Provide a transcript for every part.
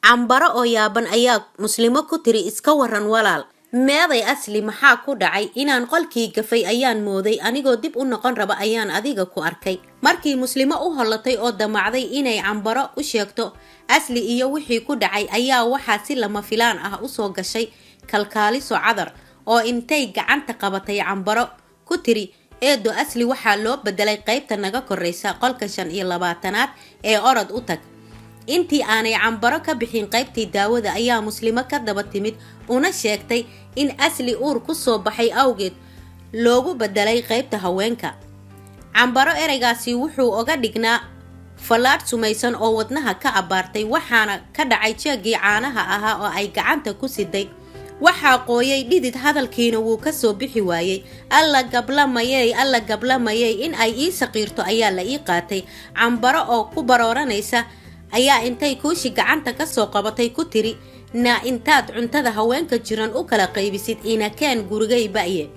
Cambaro oo yaaban ayaa Muslimo ku tiri, "Iska waran walaal, meeday Asli? Maxaa ku dhacay? Inaan qolkii gafay ayaan mooday. Anigoo dib u noqon raba ayaan adiga ku arkay." Markii Muslimo u hollatay oo damacday inay Cambaro u sheegto Asli iyo wixii ku dhacay, ayaa waxaa si lama filaan ah usoo gashay kalkaaliso Cadar oo intay gacanta qabatay Cambaro ku tiri, "Eedo, Asli waxaa loo bedelay qaybta naga koraysa, qolka 25aad ee orod u tag." Intii aanay Cambaro ka bixin qaybtii daawada ayaa Muslimo ka daba timid una sheegtay in Asli uur ku soo baxay awgeed loogu bedelay qaybta haweenka. Cambaro ereygaasi wuxuu oga dhignaa fallaadh sumaysan oo wadnaha ka abbaartay, waxaana ka dhacay jeegii caanaha ahaa oo ay gacanta ku siday. Waxaa qooyay dhidid, hadalkiina wuu ka soo bixi waayey. "Alla gablamayey, alla gablamayey, in ay ii saqiirto ayaa la ii qaatay." Cambaro oo ku barooranaysa ayaa intay Kuushi gacanta ka soo qabatay ku tiri, "Naa intaad cuntada haweenka jiran u kala qaybisid inakeen gurigay ba'ye."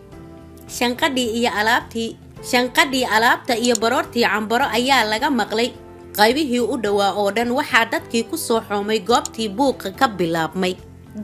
Shanqadhii iyo alaabtii, shanqadhii alaabta iyo baroortii Cambaro ayaa laga maqlay qaybihii u dhowaa oo dhan. Waxaa dadkii ku soo xoomay goobtii buuqa ka bilaabmay.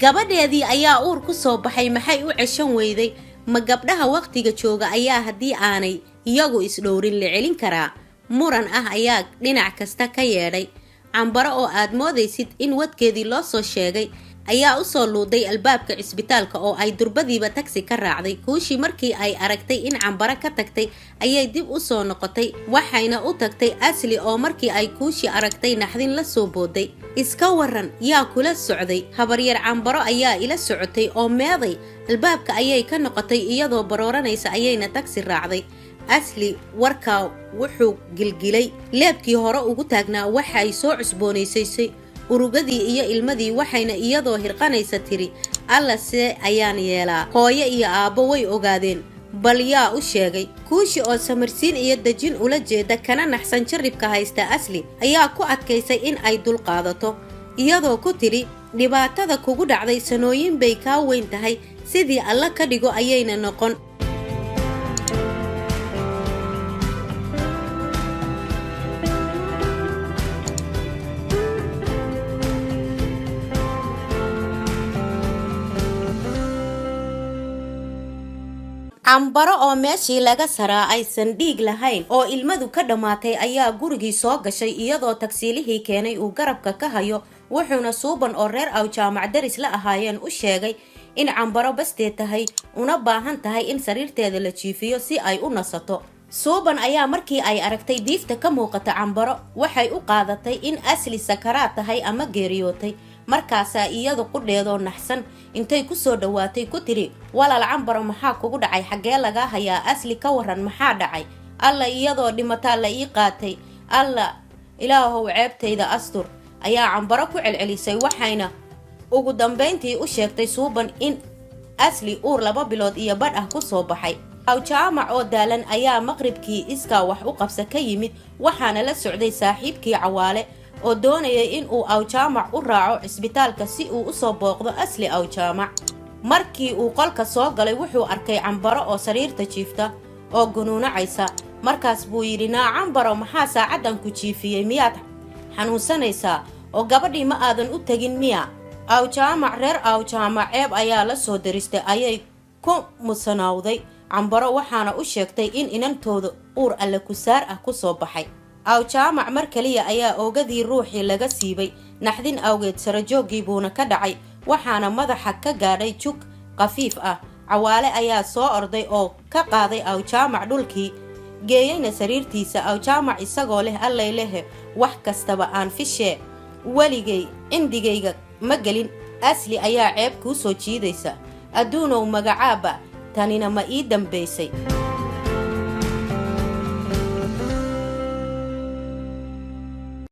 Gabadheedii ayaa uur ku soo baxay, maxay u ceshan weyday? Ma gabdhaha wakhtiga jooga ayaa haddii aanay iyagu isdhowrin la celin karaa? Muran ah ayaa dhinac kasta ka yeedhay. Cambaro oo aad moodaysid in wadkeedii loo soo sheegay ayaa usoo luuday albaabka cisbitaalka oo ay durbadiiba tagsi ka raacday. Kuushii markii ay aragtay in Cambaro ka tagtay ayay dib u soo noqotay, waxayna u tagtay Asli oo markii ay Kuushii aragtay naxdin la soo booday. "Iska waran, yaa kula socday?" "Habaryar, Cambaro ayaa ila socotay." "Oo meeday?" Albaabka ayay ka noqotay iyadoo barooranaysa ayayna tagsi raacday. Asli warkaa wuxuu gilgilay leebkii hore ugu taagnaa. Waxay soo cusboonaysaysay urugadii iyo ilmadii, waxayna iyadoo hirqanaysa tiri, "Alla, see ayaan yeelaa? Hooyo iyo aabbo way ogaadeen, bal yaa u sheegay?" Kuushi oo samarsiin iyo dejin ula jeeda kana naxsan jarribka haysta Asli ayaa ku adkaysay in ay dul qaadato, iyadoo ku tidhi, "Dhibaatada kugu dhacday sanooyin bay kaa weyn tahay, sidii Alla ka dhigo ayayna noqon." Cambaro oo meeshii laga saraa aysan dhiig lahayn oo ilmadu ka dhammaatay ayaa gurigii soo gashay iyadoo tagsiilihii keenay uu garabka ka hayo, wuxuuna Suuban oo reer Aw Jaamac daris la ahaayeen u sheegay in Cambaro basteed tahay una baahan tahay in sariirteeda la jiifiyo si ay u nasato. Suuban ayaa markii ay aragtay diifta ka muuqata Cambaro waxay u qaadatay in Asli sakaraad tahay ama geeriyootay. Markaasaa iyadu qudheedoo naxsan intay kusoo dhowaatay ku tiri, "Walaal Cambaro, maxaa kugu dhacay? Xaggee lagaa hayaa? Asli ka waran, maxaa dhacay?" "Alla, iyadoo dhimataa la ii qaatay. Alla Ilaahow, ceebtayda astur," ayaa Cambaro ku celcelisay, waxayna ugu dambayntii u sheegtay Suuban in Asli uur 2 bilood iyo badh ah kusoo baxay. Awjaamac oo daalan ayaa maqribkii iskaa wax u qabsa ka yimid, waxaana la socday saaxiibkii Cawaale oo doonayay in uu Awjaamac u raaco cisbitaalka si uu usoo booqdo Asli. Awjaamac markii uu qolka soo galay wuxuu arkay Cambaro oo sariirta jiifta oo gunuunacaysa. Markaas buu yidhi, "Naa Cambaro, maxaa saacaddan ku jiifiyey? Miyaad xanuunsanaysaa? Oo gabadhii ma aadan u tegin miya?" "Awjaamac, reer Awjaamac ceeb ayaa la soo daristay," ayay ku musanawday Cambaro, waxaana u sheegtay in inantooda uur alle kusaar ah kusoo baxay. Awjaamac mar kaliya ayaa oogadii ruuxii laga siibay naxdin awgeed, sarajooggii buuna ka dhacay, waxaana madaxa ka gaadhay jug khafiif ah. Cawaale ayaa soo orday oo ka qaaday Awjaamac dhulkii, geeyeyna sariirtiisa. Awjaamac isagoo leh, "Allay lehe, wax kastaba aan fishee, weligay cindigayga ma gelin, Asli ayaa ceeb kuu soo jiidaysa. Adduunow magacaaba, tanina ma ii dambaysay."